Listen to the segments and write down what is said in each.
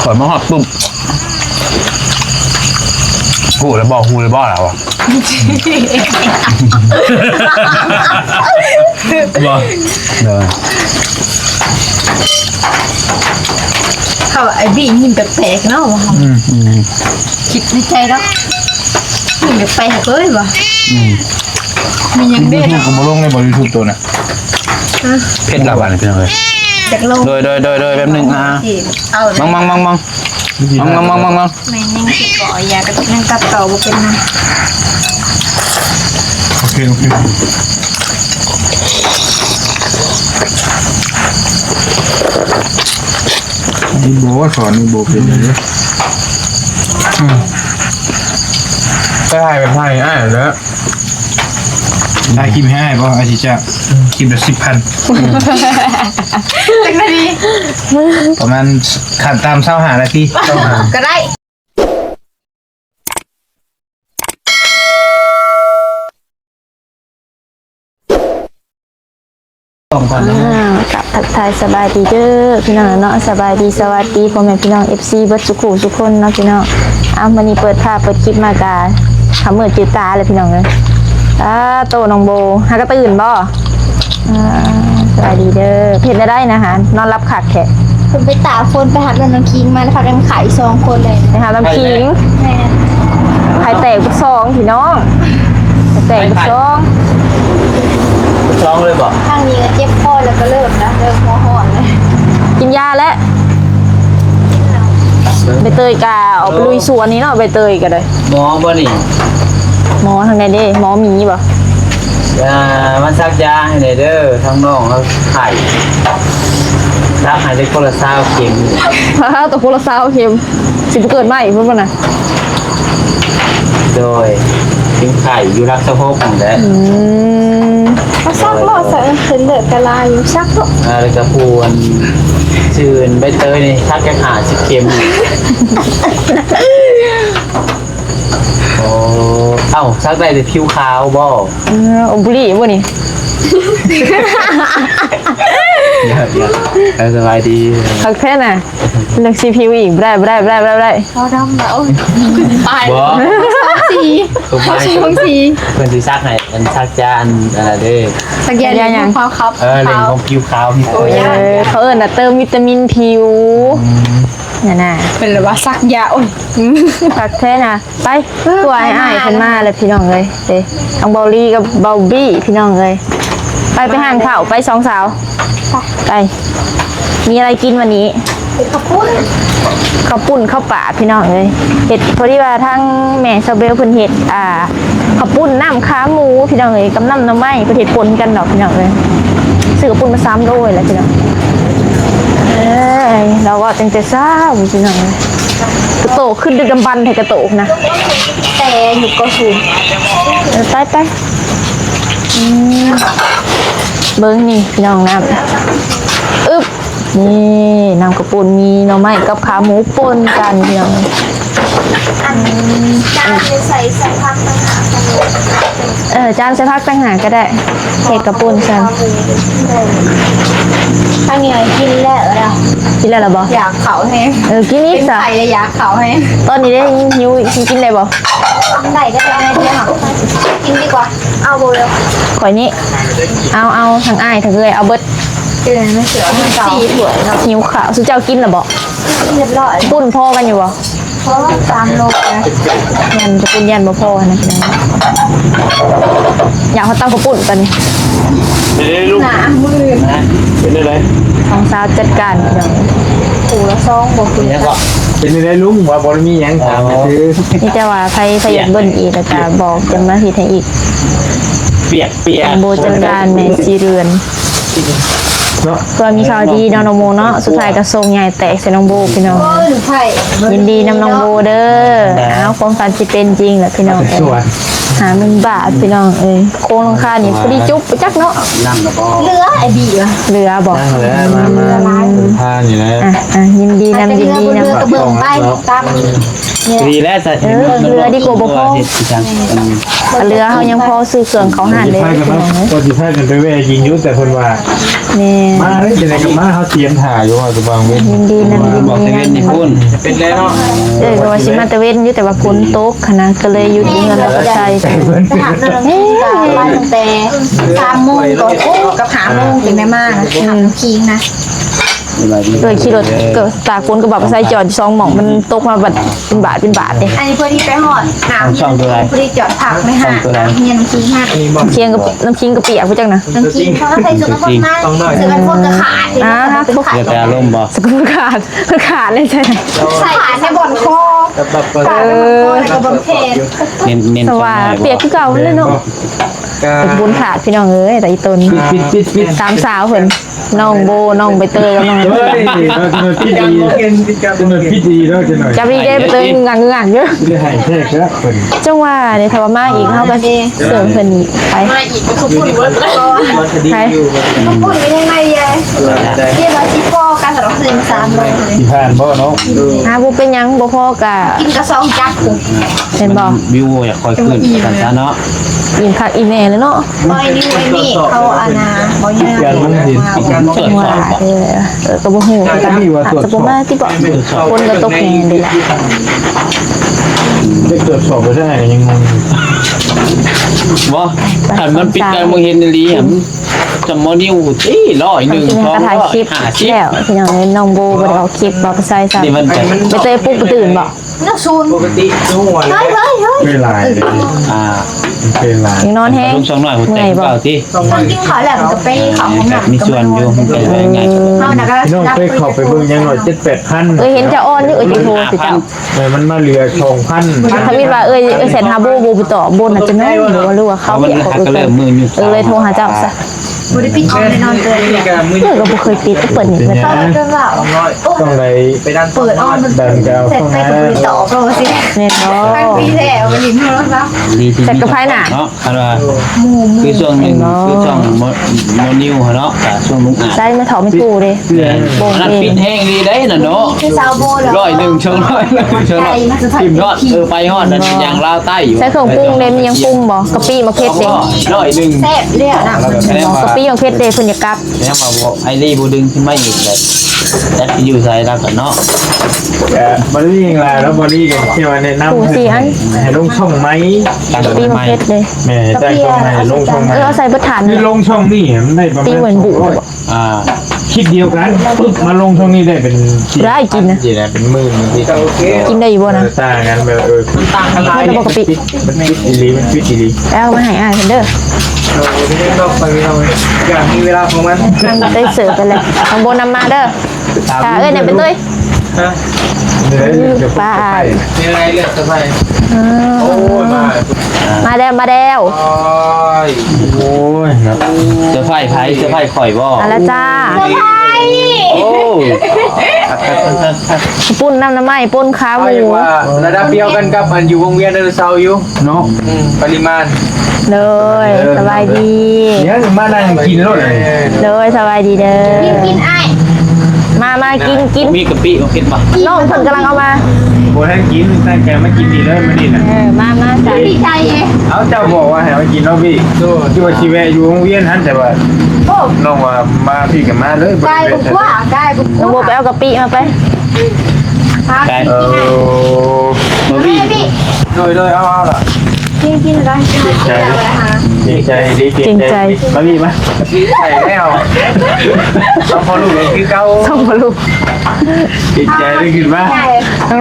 ຂ້ອຍມາຮອດປຸບ ຮູ້ແລ້ວບໍ່ ຮູ້ແລ້ວບໍ່ລາວອະ ບໍ່ ເດີ ເຂົາ ໄອ້ບີຍິງແປກໆເນາະ ອືມ ອືມ ຄິດໃນໃຈແລ້ວ ຍິງແປກໆເລີຍວ່າ ອືມ ມີຫຍັງເດ້ ຢູທູບກໍບໍ່ລົງເລີຍບໍ່ ຢູທູບໂຕນະ ເຜັດລະບາດນີ້ພີ່ນ້ອງເອີຍ ຢາກລົງ ໂດຍ ໂດຍ ໂດຍ ໂດຍ ແປັບໜຶ່ງ ອ່າ ເອົາ ມອງໆໆໆ ມອງໆໆໆ ແມ່ນຍັງຄິດບໍ່ ຢາກ ຍັງຕັດຕໍ່ບໍ່ເປັນນະ ໂອເຄ ໂອເຄ ອີໂບສອນອີໂບເປັນເດ້ ອືມ ໄປຖ່າຍ ໄປຖ່າຍອ້າຍແລ້ວ ຖ່າຍຄລິບໃຫ້ອ້າຍບໍ່? ອ້າຍຊິຈ້າງ ຄລິບລະສິບພັນ ຈັກນາທີ? ປະມານຂັ້ນຕ່ຳຊາວຫ້ານາທີ ຊາວຫ້າ ກໍໄດ້. ອ່າ ກັບທັກທາຍສະບາຍດີເດີພີ່ນ້ອງເນາະ ສະບາຍດີສະຫວັດດີພໍ່ແມ່ພີ່ນ້ອງ ເອັຟຊີ ເບິດສູ່ຄູ່ສູ່ຄົນເນາະພີ່ນ້ອງ. ອ້າວ ມື້ນີ້ເປີດພາບເປີດຄລິບມາກະຂະມືດຈື່ຕາເລີຍພີ່ນ້ອງເອີຍ. ອ້າ ໂຕນ້ອງໂບຫາກະຕື່ນບໍ່? ອ່າ ສະບາຍດີເດີ. ເຮັດແນວໃດນະຫາ ນອນຫຼັບຄັກແທ້? ເພິ່ນໄປຕາກຝົນ ໄປຮັບນ້ອງຄິງມາ ແລ້ວພາກັນໄຂ້ສອງຄົນເລີຍ. ໄປຫານ້ອງຄິງ? ແມ່ນ. ໄຂ້ແຕກເບິດສອງພີ່ນ້ອງ ໄຂ້ແຕກເບິດສອງ ເບິດສອງເລີຍບໍ່? ທາງນີ້ກໍເຈັບຄໍ ແລ້ວກໍເລີ່ມນະ ເລີ່ມຫົວຮ້ອນເລີຍ. ກິນຢາແລ້ວ? ກິນແລ້ວ. ໃບເຕີຍກະອອກໄປລຸຍສວນນີ້ເນາະ ໃບເຕີຍກະໄດ້. ໝໍບໍ່ນີ້? ໝໍທາງໃດເດ້? ໝໍໝີບໍ່? ເອີ ມາສັກຢາໃຫ້ແດ່ເດີ ທາງນ້ອງລາວໄຂ້ ສັກໃຫ້ໄດ້ຄົນລະຊາວເຂັມ. ໂຕຄົນລະຊາວເຂັມ ຊິບໍ່ເກີດໃໝ່ພຸ້ນບໍ່ນະ? ໂດຍ ເປັນໄຂ້ຢູ່ຫຼັກຊາວຫົກຫັ້ນແຫຼະ. ອືມ ມາສັກໂລດ ສັກເປັນເລືອດກະລາຍຢູ່ ສັກໂລດ. ອ່າ ແລ້ວກະຜູ້ອັນ ຊື່ອັນໃບເຕີຍນີ້ ສັກຈັກຫ້າສິບເຂັມ. ໂອ້ ເອົ້າ ສັກໄດ້ແຕ່ຜິວຂາວບໍ່? ເອີ ອອກບຸຫຼີ່ບໍ່ນີ້? ເອີ ສະບາຍດີ ຄັກແທ້ນະ. ເລື່ອງສີຜິວອີກ ບໍ່ໄດ້ ບໍ່ໄດ້ ບໍ່ໄດ້ ບໍ່ໄດ້. ເອົາດຳນະ ໂອ້ຍ ຕາຍ ບໍ່ ສອງສີ ສອງສີ ເພິ່ນຊິສັກໃຫ້ ອັນສັກຢາ ອັນ ອັນນັ້ນເດ້ ສັກຢາ ສັກຢາຫຍັງ? ຄວາມຂາວ ເອີ ເລື່ອງຂອງຜິວຂາວ ຜິວຂາວ. ໂອ້ຍ ເອີ ເຂົາເອີ້ນວ່າເຕີມວິຕາມິນຜິວ ອືມ ນັ້ນນະ ເພິ່ນລະວ່າສັກຢາ ໂອ້ຍ ຄັກແທ້ນະ. ໄປ ຕົວະໃຫ້ອ້າຍເພິ່ນມາແລ້ວພີ່ນ້ອງເອີຍ. ເດ້ ທາງເບົາລີກັບເບົາບີພີ່ນ້ອງເອີຍ. ໄປ ໄປຮ້ານເຂົ້າ ໄປສອງສາວ ໄປ. ມີອະໄລກິນວັນນີ້? ເຮັດເຂົ້າປຸ້ນ ເຂົ້າປຸ້ນເຂົ້າປາພີ່ນ້ອງເອີຍ. ເຮັດ ພໍດີວ່າທາງແມ່ຊາວເບວເພິ່ນເຮັດ ອ່າ ເຂົ້າປຸ້ນນ້ຳຂາໝູພີ່ນ້ອງເອີຍ ກັບນ້ຳໜໍ່ໄມ້ ເພິ່ນເຮັດປົນກັນດອກພີ່ນ້ອງເອີຍ. ຊື້ເຂົ້າປຸ້ນມາສາມໂລແລ້ວພີ່ນ້ອງ. ເອີຍ ລາວເວົ້າຕັ້ງແຕ່ເຊົ້າພີ່ນ້ອງເອີຍ. ກະໂຕຂຶ້ນດຶກດຳບັນແທ້ກະໂຕນະ ແຕ່ຢູ່ເກົ້າສິບ. ເອີ ໄປໆ ອືມ ເບິ່ງນີ້ພີ່ນ້ອງ ນ້ຳ ອຶບ ນີ້ ນ້ຳເຂົ້າປຸ້ນ ມີໜໍ່ໄມ້ກັບຂາໝູປົນກັນພີ່ນ້ອງ. ອັນ ຈານໃສ່ ໃສ່ຜັກຕ່າງຫາກ ເອີ ຈານໃສ່ຜັກຕ່າງຫາກກະໄດ້ ເຮັດເຂົ້າປຸ້ນຊັ້ນ. ທາງນີ້ກິນແລ້ວລະ ກິນແລ້ວລະບໍ່? ຢາກເຂົ້າແຮງ ເອີ ກິນອີກຊະ ເປັນໄຂ້ລະຢາກເຂົ້າແຮງ. ຕອນນີ້ເດ້ ຫິວ ກິນໄດ້ບໍ່? ໄດ້ ໄດ້ ໄດ້ ກິນດີກວ່າ ເອົາບໍ່ເລີຍ ຂ້ອຍນີ້ ເອົາ ເອົາ ທັງອ້າຍທັງເອື້ອຍ ເອົາເບິດ. ເອີ ມັນຊິເອົາທັງສີ່ຖ້ວຍເນາະ ຫິວເຂົ້າ. ຊຸເຈົ້າກິນລະບໍ່? ຮຽບຮ້ອຍ. ປຸ້ນພໍກັນຢູ່ບໍ່? ພໍ ສາມໂລນະ ຢ້ານເຂົ້າປຸ້ນຢ້ານບໍ່ພໍຫັ້ນນະ. ຢາກເຂົ້າເຕົາເຂົ້າປຸ້ນຕອນນີ້ ເປັນໄດ໋ລູກ ໜ້າມື້ນະ ເປັນໄດ໋? ນ້ອງສາວຈັດການ ຄູ່ລະສອງບໍ່ຄືນ ເປັນໄດ໋ລຸງ? ວ່າບໍ່ໄດ້ມີຫຍັງ ຖາມຊື່ ມີແຕ່ວ່າໃຜ ໃຜຢາກເບິ່ງອີກລະກະບອກ ຈະມາເຮັດໃຫ້ອີກ. ປຽກ ປຽກ ໂບຈັດການແມ່ສີເຮືອນເນາະ. ເພື່ອມີຂ່າວດີເນາະ ນ້ອງໂມເນາະ ສຸດທ້າຍກະສົ່ງໃຫຍ່ແຕກໃສ່ນ້ອງໂບພີ່ນ້ອງ. ຍິນດີນຳນ້ອງໂບເດີ. ອ້າວ ຄວາມຝັນຊິເປັນຈິງລະພີ່ນ້ອງເອີຍ. ຫ້າໝື່ນບາດພີ່ນ້ອງເອີຍ. ໂຄງຫຼັງຄານີ້ພໍດີຈຸບໄປຈັກເນາະ. ເຫຼືອໄອ້ບີວະ ເຫຼືອບໍ່? ມາ ມາ ມາ ມານີ້ແຫຼະ. ອ່ະ ຍິນດີນຳ ຍິນດີນຳ. ເບິ່ງໄປຕາມ ດີແລ້ວ ເອີ ເຫຼືອດີກວ່າບໍ່ພໍ. ເຫຼືອເຮົາຍັງພໍຊື້ເຄື່ອງເຂົ້າຮ້ານເດ້. ວ່າຊິພາກັນໄປແວ່ກິນຢູ່ ແຕ່ເພິ່ນວ່າ ແມ່ນ ມາເລີຍ ຈັ່ງໃດກໍມາ ເຮົາຕຽມຖ້າຢູ່ວ່າ ສະບາງເວັນ. ຍິນດີນຳ ຍິນດີນຳ. ບອກແຕ່ເວັນນີ້ພຸ້ນ ເປັນແລ້ວເນາະ ເອີ ກໍວ່າຊິມາຕະເວັນຢູ່ ແຕ່ວ່າຝົນຕົກຫັ້ນນະ ກໍເລີຍຢູ່ທີ່ເຮືອນ ແລ້ວກໍໃສ່ ແຕ່ຫາກເນາະ ນີ້ກໍມາຕັ້ງແຕ່ສາມໂມງ ກໍ ໂອ້ ກັບຫ້າໂມງຈຶ່ງໄດ້ມານະ ອືມ ຫານ້ຳຄີງນະ ເອີ ຂີ່ລົດກໍຕາກຝົນ ກໍບອກວ່າໃສ່ຈອດຢູ່ສອງໝ່ອງ ມັນຕົກມາບັດເປັນບາດເປັນບາດເດ້ ອັນນີ້ເພື່ອທີ່ໄປຮອດນ້ຳ ພໍດີຈອດພັກໃນຫ້າງນ້ຳ ເຮືອນນ້ຳຄີງຫັ້ນ ນ້ຳຄີງກໍ ນ້ຳຄີງກໍປຽກໄປຈັກນະ ນ້ຳຄີງເຂົາໃສ່ຊຸດກັນຝົນມາ ຊຸດກັນຝົນກໍຂາດ ອ່າ ເກີດແຕ່ອາລົມບໍ່ ສະກຸນຂາດ ມັນຂາດເລີຍໃຊ່ ຂາດໃນບ່ອນຄໍ ຂາດໃນບ່ອນຄໍ ແລ້ວກໍບ່ອນແຂນ ເນັ້ນ ເນັ້ນ ສະຫວ່າ ປຽກຄືເກົ່າເລີຍເນາະ ເປັນບຸນຂາດ ພີ່ນ້ອງເອີຍ ຕາອີຕົນ ຕາມສາວເພິ່ນ ນ້ອງໂບ ນ້ອງໃບເຕີຍ ກັບນ້ອງ ເອີຍ ເອີຍ ເປັນພິດດີ ເປັນພິດດີເນາະ ຈັກໜ້ອຍ ຈັບອີກເດ້ ໃບເຕີຍ ງານ ງານເດີ ຊິໄດ້ໃຫ້ແທ້ເດີເພິ່ນ ຈັ່ງວ່າເດ້ ຖ້າວ່າມາອີກ ເຮົາກໍເຊີນເພິ່ນໄປ ມາອີກກໍຄືປຸ້ນເບິດ ໃຜ ປຸ້ນກໍຍັງໄດ້ເດ ຄິດວ່າຊິພໍກັນ ແຕ່ວ່າຄືສາມໂລ ຊິຜ່ານບໍ່ເນາະ ອ່າ ບໍ່ເປັນຫຍັງ ບໍ່ພໍກໍກິນກະຊອງຈັກພຸ້ນ ແມ່ນບໍ່ ວິວຢາກຄ່ອຍຂຶ້ນ ວ່າຊັ້ນຊະເນາະ ອີ່ມຄັກອີ່ມແນ່ເລີຍເນາະ ບໍ່ ນີ້ ນີ້ ເຂົາອັນນ່າ ບໍ່ຍາກ ວ່າ ເອີ ເອີ ກໍບໍ່ຮູ້ຄືກັນ ອາດຈະບໍ່ມາຕິເບາະ ຝົນກໍຕົກແຮງເດ້ລະ ໄປກວດສອບໄປທາງໃດກໍຍັງງົງຢູ່ ບໍ່ ຄັນມັນປິດການມອງເຫັນອີ່ຫຼີຫັ້ນ ຈຳໝໍນິວຕິ ຮ້ອຍໜຶ່ງ ສອງຮ້ອຍ ຫ້າສິບ ແລ້ວ ພີ່ນ້ອງເອີຍ ນ້ອງໂບບໍ່ໄດ້ອອກຄລິບ ບໍ່ໄປໃສ່ຊ້ຳ ນີ້ມັນໄປເຕະປຸກບໍ່ຕື່ນບໍ່? ໜຶ່ງສູນ ປົກກະຕິຄືຫົວເລີຍ ເຮີ້ຍ ເຮີ້ຍ ເວລາ ອ່າ ເວລາ ຍັງນອນແຮງ ລຸງຊ່ອງນ້ອຍຫົວແຕກຄືເກົ່າຕິ ເພິ່ນກິນເຂົ້າແລ້ວເພິ່ນກໍໄປເຂົ້າຫ້ອງນ້ຳ ມີສ່ວນຢູ່ ມັນກໍໄດ້ງ່າຍ ເຮົານະກໍ ພີ່ນ້ອງເຄີຍເຂົ້າໄປເບິ່ງຫຍັງໜ້ອຍ ເຈັດແປດພັນ ເອີຍ ເຫັນຈະອ່ອນຢູ່ ເອີຍ ຈະໂທໄປເຈົ້າ ເອີຍ ມັນມາເຫຼືອຊ່ອງພັນ ຄັນມີວ່າເອີຍ ເອີຍ ແສນຫາບໍ່ ບໍ່ຕອບ ບໍ່ໜ້າຈະນອນ ຫຼືວ່າເຂົາ ເອີຍ ເລີຍໂທຫາເຈົ້າຊະ. ບໍ່ໄດ້ປິດອອນແນ່ນອນເທື່ອນີ້ ເອີ ກໍບໍ່ເຄີຍປິດ ກໍເປີດນີ້ເພິ່ນ ຕ້ອງໄດ້ເປີດອອນ ດັນກາວເຂົ້າມາ ແຊດໄປກໍບໍ່ໄດ້ຕອບ ເຮົາວ່າຊິ ແມ່ນບໍ່ ທັງປີແທ້ ບໍ່ຫຼິ້ນໂທລະສັບ ແຊດກັບໃຜນະ ເນາະ ຄັນວ່າ ຄືຊ່ວງໜຶ່ງ ຄືຊ່ອງໝໍນິວຫັ້ນເນາະ ກະຊ່ວງລຸງອາດ ໃສ່ມາເຖົ້າແມ່ຕູ້ເດ້ ແມ່ນ ອັນນັ້ນປິດແຮງດີເດ້ນັ້ນເນາະ ຮ້ອຍໜຶ່ງ ສອງຮ້ອຍ ສອງຮ້ອຍ ເອີ ໄປຮອດອັນຫຍັງລາວໃຕ້ຢູ່ ໃສ່ເຄື່ອງປຸງເດ້ ມີຫຍັງປຸງບໍ່ ກະປິ ໝາກເຜັດເດ້ ຮ້ອຍໜຶ່ງ ແຊບເລີຍນະ ກະປິ ໝາກເຜັດເດ້ ເພິ່ນຢາກກັບ ແຕ່ວ່າບໍ່ ໄອລີບໍ່ດຶງຂຶ້ນມາອີກແຫຼະ ຈັກຊິຢູ່ໃສລາວກໍເນາະ ກະບໍ່ໄດ້ຫຍັງຫຼາຍ ແລ້ວບໍ່ດີກໍແຄ່ວ່າແນະນຳ ໃຫ້ລົງຊ່ອງໃໝ່ ກະປິ ໝາກເຜັດເດ້ ແມ່ນ ໃສ່ຊ່ອງໃໝ່ ລົງຊ່ອງໃໝ່ ເອີ ເອົາໃສ່ເບິດຖານ ຄືລົງຊ່ອງນີ້ມັນໄດ້ປະມານ ອ່າ ຄລິບດຽວກັນ ປຶບ ມາລົງຊ່ອງນີ້ໄດ້ເປັນ ໄດ້ກິນນະ ເປັນໝື່ນ ກິນໄດ້ຢູ່ບໍ່ນະ ເອີ ຕ່າງກັນແບບ ເອີ ມັນຕ່າງກັນຫຼາຍ ມັນບໍ່ກະປິ ມັນປິດອີ່ຫຼີ ມັນປິດອີ່ຫຼີ ເອົາມາໃຫ້ອ້າຍເພິ່ນເດີ ເອີ ໄດ້ເລີຍ ຢາກມີເວລາຂອງມັນ ໄດ້ເສີບໄປແລ້ວ ຂ້າງບົນນຳມາເດີ ຖ້າເອີ້ນໃຫ້ໄປຕຸ້ຍ ຮະ ປ້າ ມີອະໄລເລື່ອງເຊີໄພ ໂອ້ຍ ມາ ມາແລ້ວ ມາແລ້ວ ໂອ້ຍ ໂອ້ຍ ເຊີໄພໃຜ ເຊີໄພຂ້ອຍບໍ່ ເອົາລະຈ້າ ເຊີໄພ ໂອ້ຍ ປຸ້ນນ້ຳໜໍ່ໄມ້ ປົນຂາໝູ ວ່າລະດັບດຽວກັນກັບອັນຢູ່ວົງວຽນໄດໂນເສົາຢູ່ເນາະ ອືມ ປະລິມານ ໂດຍ ສະບາຍດີ ຍັງມານັ່ງກິນໂລດ ໂດຍ ສະບາຍດີເດີ ກິນ ກິນອ້າຍ ມາ ມາ ກິນ ກິນ ມີກະປິ ເອົາເຜັດບໍ່ ນ້ອງເພິ່ນກຳລັງເອົາມາ ບໍ່ທັນກິນ ຕັ້ງໃຈມາກິນນີ້ເລີຍມື້ນີ້ນະ ເອີ ມາ ມາ ດີໃຈເດ້ ເອົາ ເຈົ້າບອກວ່າໃຫ້ມາກິນເນາະພີ່ ໂດຍ ທີ່ວ່າຊິແວະຢູ່ໂຮງຮຽນຫັ້ນ ແຕ່ວ່າ ໂອ້ ນ້ອງວ່າມາພີ່ກໍມາເລີຍ ກາຍບໍ່ກວ້າ ກາຍບໍ່ກວ້າ ນ້ອງໂບໄປເອົາກະປິມາໄປ ໄປ ເອີ ບໍ່ມີ ໂດຍ ໂດຍ ເອົາ ເອົາລະ ກິນ ກິນໄດ້ ເກງໃຈ ເກງໃຈເດ້ ເກງໃຈ ມາພີ່ມາ ໃສ່ແລ້ວ ສອງພໍ່ລູກນີ້ຄືເກົ່າ ສອງພໍ່ລູກ ເກງໃຈໄດ້ຂຶ້ນມາ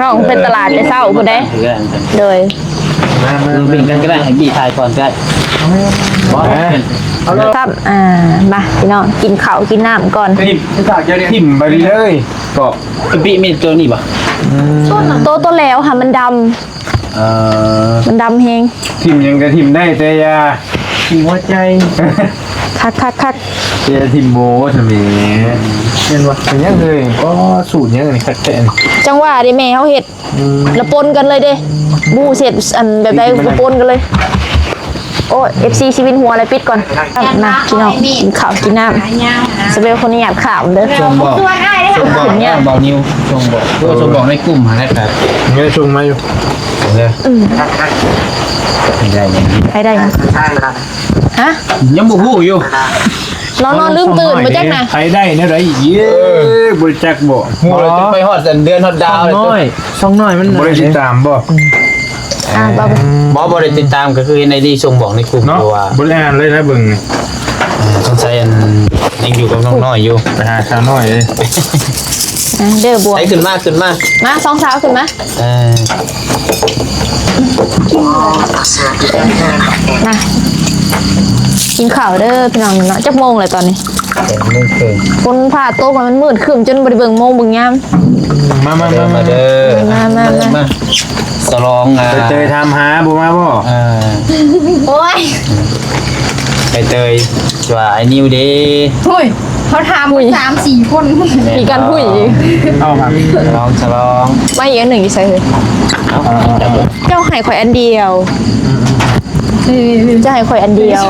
ນ້ອງໆ ໄປຕະຫຼາດແຕ່ເຊົ້າພຸ້ນເດ້ ໂດຍ ມາ ມາ ເອີ ເປັນກັນກໍໄດ້ ໃຫ້ກີ່ຖ່າຍກ່ອນກໍໄດ້ ບໍ່ ຄັບ ອ່າ ມາ ພີ່ນ້ອງ ກິນເຂົ້າກິນນ້ຳກ່ອນ ຖິ້ມ ຖິ້ມໄປເລີຍ ກໍ ກະປິມີໂຕນີ້ບໍ່ ອືມ ໂຕ ໂຕແລ້ວຫາມັນດຳ ເອີ ມັນດຳແຮງ ຖິ້ມຫຍັງກໍຖິ້ມໄດ້ ແຕ່ຢ່າຖິ້ມຫົວໃຈ ຄັກໆໆ ແຕ່ຢ່າຖິ້ມໂບຊະແໝ ແມ່ນບໍ່ ເປັນຫຍັງເອີຍ ກໍສູດຫຍັງອັນນີ້ຄັກແທ້ ຈັ່ງວ່າເດ້ ແມ່ເຮົາເຮັດ ອືມ ລະປົນກັນເລີຍເດ້ ບໍ່ເຮັດອັນແບບໃດ ລະປົນກັນເລີຍ ໂອ້ຍ ເອັຟຊີ ຊິວິນຫົວແລ້ວ ປິດກ່ອນ ມາ ພີ່ນ້ອງ ກິນເຂົ້າກິນນ້ຳ ສະເບວ ຂໍອະນຸຍາດຂ້າມເດີ ສົ່ງບອກ ສົ່ງບອກ ເອີ ບ່າວນິວ ສົ່ງບອກ ເອີ ສົ່ງບອກໃນກຸ່ມຫັ້ນແຫຼະ ເອີ ສົ່ງມາຢູ່ ເອີ ອືມ ໄດ້ຍັງ ໃຜໄດ້ຍັງ ຮະ ຍັງບໍ່ຮູ້ຢູ່ ນອນ ນອນລືມຕື່ນບໍ່ຈັກນະ ໃຜໄດ້ແນວໃດອີກ ເອີ ບໍ່ຈັກບໍ່ ຮູ້ແລ້ວ ອໍ ຈະໄປຮອດອັນເດືອນຮອດດາວ ຊ່ອງນ້ອຍ ຊ່ອງນ້ອຍມັນບໍ່ໄດ້ຕິດຕາມບໍ່ ອ່າ ບໍ່ ບໍ່ ບໍ່ໄດ້ຕິດຕາມ ກໍຄືເຫັນໄອດີສົ່ງບອກໃນກຸ່ມ ເນາະ ວ່າບໍ່ໄດ້ອ່ານເລີຍນະ ເບິ່ງນີ້ ເອີ ສົງໄສອັນຍັງຢູ່ກັບນ້ອງນ້ອຍຢູ່ ໄປຫາສາວນ້ອຍເລີຍ ອ່າ ເດີບວກ ໃສ່ຂຶ້ນມາ ຂຶ້ນມາ ມາ ສອງສາວຂຶ້ນມາ ເອີ ມາ ກິນເຂົ້າເດີພີ່ນ້ອງເນາະ ຈັກໂມງແລ້ວຕອນນີ້? ແປດໂມງເຄິ່ງ ຝົນຟ້າຕົກ ມັນມືດຄຶ້ມຈົນບໍ່ໄດ້ເບິ່ງໂມງເບິ່ງຍາມ ມາ ມາ ມາ ມາເດີ ມາ ມາ ມາ ມາ ສະຫຼອງ ອ່າ ເຕີຍຖາມຫາບໍ່ມາບໍ່? ເອີ ໂອ້ຍ ໄອ້ເຕີຍ ວ່າໄອ້ນິວເດ? ໂອ້ຍ ເຂົາຖາມສາມສີ່ຄົນ ມີການຄຸຍອີກ ເອົາມາ ສະຫຼອງ ສະຫຼອງ ມາອີກອັນໜຶ່ງຢູ່ໃສເຮີ້ຍ? ເອົາ ເຈົ້າໃຫ້ຂ້ອຍອັນດຽວ ເຈົ້າໃຫ້ຂ້ອຍອັນດຽວ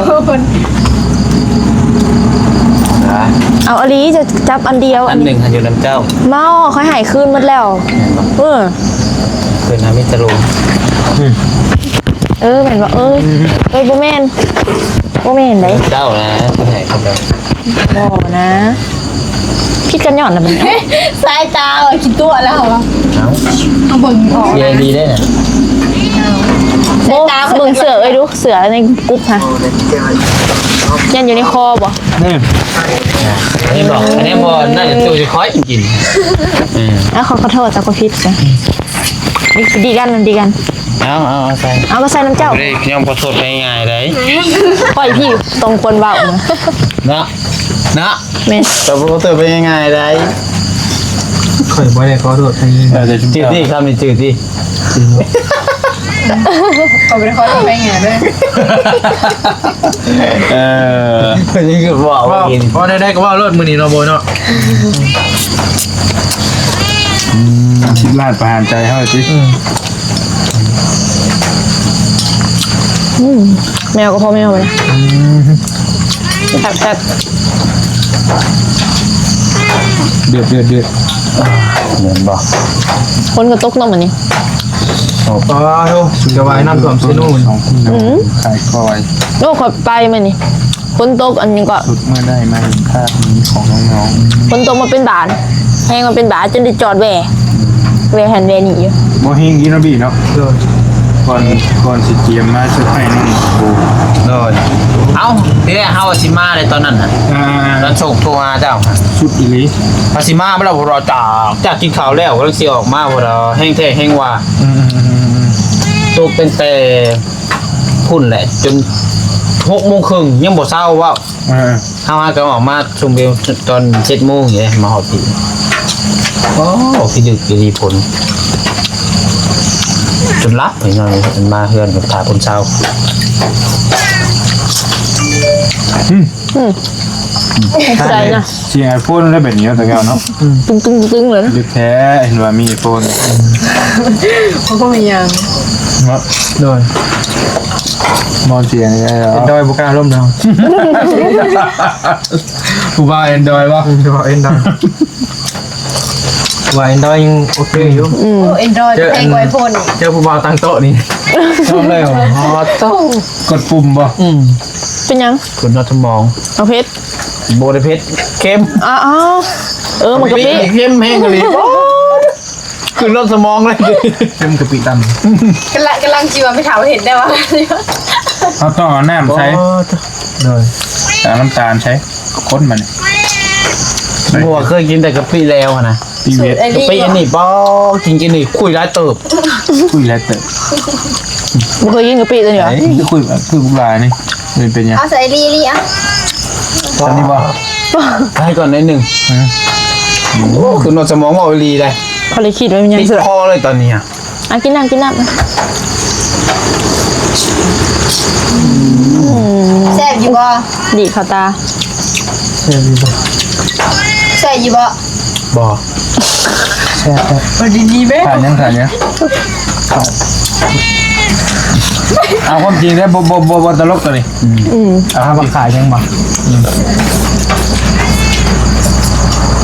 ເອົາອີ່ຫຼີ ເຈົ້າຈັບອັນດຽວ ອັນໜຶ່ງຫັ້ນຢູ່ນຳເຈົ້າ ບໍ່ ຂ້ອຍໃຫ້ຄືນໝົດແລ້ວ ແມ່ນບໍ່? ເອີ ຄືນຫາມີແຕ່ລົມ ເອີ ແມ່ນບໍ່? ເອີ ເອີ ບໍ່ແມ່ນ ບໍ່ແມ່ນເດ້ ເຈົ້ານະ ຜູ້ໃຫຍ່ເຂົາເຈົ້າ ບໍ່ນະ ຜິດກັນຍ້ອນລະບັດນີ້ ສາຍຕາຂີ້ຕົວະແລ້ວ ເອົ້າ ເອົາເບິ່ງອອກ ເບິ່ງດີເດ້ນະ ໂອ້ ສາຍຕາ ເບິ່ງເສື້ອເອີຍດູ ເສື້ອໃນກຸບຫັ້ນ ຢ້ານຢູ່ໃນຄໍບໍ່? ນີ້ ອັນນີ້ບໍ່ ອັນນີ້ບໍ່ ນັ້ນຕູ້ຊິຄ່ອຍກິນ ເອີ ເອົາ ຂໍ ຂໍໂທດ ເຈົ້າກໍຜິດ ດີກັນ ດີກັນ ເອົາ ເອົາ ເອົາໃສ່ ເອົາ ກໍໃສ່ນຳເຈົ້າ ບໍ່ໄດ້ຍອມຂໍໂທດໄປງ່າຍໃດ ຂ້ອຍພີ່ຕ້ອງຄວນເວົ້ານະ ເນາະ ເນາະ ແມ່ນ ເຈົ້າບໍ່ຂໍໂທດໄປງ່າຍໃດ ຂ້ອຍບໍ່ໄດ້ຂໍໂທດໃຜ ເອີ ແຕ່ຈຸດນີ້ ຄຳນີ້ຈື່ຕິ ເຂົາບໍ່ໄດ້ຂໍໂທດໃຜງ່າຍເດີ ເອີ ເພິ່ນຍັງຄືເວົ້າ ເວົ້າ ເວົ້າແນວໃດກໍເວົ້າໂລດມື້ນີ້ເນາະ ໂບຍເນາະ ອືມ ຄິດລາດປະຫານໃຈເຮົາຕິ ອືມ ອືມ ແມວກໍພໍແມວບັດນີ້ ອືມ ແຊບໆ ເດືອດ ເດືອດ ເດືອດ ແມ່ນບໍ່? ຝົນກໍຕົກເນາະມື້ນີ້ ໂອ້ ໂອ້ ຈະວ່າຍນ້ຳຖ້ວມເຊໂນ ອືມ ຂາຍກ້ອຍ ໂອ້ ຂ້ອຍໄປມື້ນີ້ ຝົນຕົກ ອັນນີ້ກໍ ສຸດເມື່ອໄດ້ມາເຫັນພາບນີ້ຂອງນ້ອງໆ ຝົນຕົກມາເປັນບາດ ແຮງມາເປັນບາດ ຈົນໄດ້ຈອດແວ່ ແວ່ຫັ້ນແວ່ນີ້ຢູ່ ບໍ່ແຮງອີ່ເນາະບີເນາະ ໂດຍ ກ່ອນ ກ່ອນຊິກຽມມາເຊີໄພນ້ອງໂບ ໂດຍ ເອົ້າ ທີແລກເຮົາວ່າຊິມາໃດຕອນນັ້ນນະ ອ່າ ຕອນໂຊກໂທຫາເຈົ້າ ສຸດອີ່ຫຼີ ວ່າຊິມາບໍ່ລະ ເພາະວ່າຈາກ ຈາກກິນເຂົ້າແລ້ວ ກຳລັງຊິອອກມາ ເພາະວ່າແຮງແທ້ແຮງວ່າ ອືມໆໆໆ ຕົກຕັ້ງແຕ່ພຸ້ນແຫຼະ ຈົນຫົກໂມງເຄິ່ງ ຍັງບໍ່ເຊົາເວົ້າ ເອີ ເຮົາຫາກໍອອກມາຊົມວິວຕອນເຈັດໂມງນີ້ເດ້ ມາຮອດພີ້ ໂອ້ ພິລຶກອີ່ຫຼີ ຝົນ ຈົນຫຼັບໄປນອນ ມາເຮືອນກໍຖ້າຝົນເຊົາ ອືມ ອືມ ຜູ້ໃດນະ ຊິໄອໂຟນແລ້ວແບບນີ້ແຕ່ເກົ່າເນາະ ຕຶງໆໆເລີຍ ດຶກແທ້ ເຫັນວ່າມີໄອໂຟນ ເຂົາກໍມີຫຍັງ ເນາະ ໂດຍ ມອນສຽງ Android ບໍ່ກ້າລົມດອກ ຜູ້ບ່າວ Android ບໍ່? ຜູ້ບ່າວ Android ວ່າ Android ຍັງໂອເຄຢູ່ ອືມ ໂອ້ Android ເຈີ ແພງກວ່າ iPhone ອີກ ເຈີຜູ້ບ່າວຕັ້ງໂຕະນີ້ ຊອບເລີຍ ອໍ ໂຕ ກົດປຸ່ມບໍ່? ອືມ ເປັນຫຍັງ? ຂຶ້ນຮອດສະໝອງ ເອົາເຜັດ ບໍ່ໄດ້ເຜັດ ເຄັມ ອ້າວ ເອີ ມັນກະປິ ເຄັມແຮງອີ່ຫຼີ ຂຶ້ນຮອດສະໝອງເລີຍ ເຄັມກະປິຕຳ ກຳລັງ ກຳລັງຊິວ່າໄປຖາມເຮັດໄດ້ວ່າ ເຮົາຕ້ອງເອົານ້ຳໃສ່ ໂອ້ ໂດຍ ເອົານ້ຳຕານໃສ່ ຄົນມັນ ບໍ່ເຄີຍກິນແຕ່ກະປິແລ້ວຫັ້ນນະ ປີເວັດ ກະປິອັນນີ້ ປາ ກິນ ກິນນີ້ຄຸຍຫຼາຍເຕີບ ຄຸຍຫຼາຍເຕີບ ບໍ່ເຄີຍກິນກະປິຕົວນີ້ຫວາ? ເອີ ຄືຄຸຍ ຄືບຸກຫຼາຍນີ້ ເປັນ ເປັນຫຍັງ? ເອົາໃສ່ລີລີ ອ່ະ ອັນນີ້ບໍ່? ໃຫ້ກ່ອນໜ້ອຍໜຶ່ງ ຮະ? ໂອ້ ຂຶ້ນຮອດສະໝອງເວົ້າອີ່ຫຼີໄດ໋ ຂ້ອຍເລີຍຄິດວ່າແມ່ນຫຍັງ ຕິດຄໍເລີຍຕອນນີ້ ອ່ະ ອ່ະ ກິນນ້ຳ ກິນນ້ຳ ອືມ ແຊບຢູ່ບໍ່? ດີເຂົ້າຕາ ແຊບຢູ່ບໍ່? ແຊບຢູ່ບໍ່? ບໍ່ ແຊບ ເອົາດີໆເວີຍ ຂາດຫຍັງ ຂາດຫຍັງ ເອົາຄວາມຈິງເດີ ບໍ່ ບໍ່ ບໍ່ ບໍ່ຕະຫຼົກຕົວນີ້ ອືມ ອືມ ເອົາ ຂາດຫຍັງບໍ່? ອືມ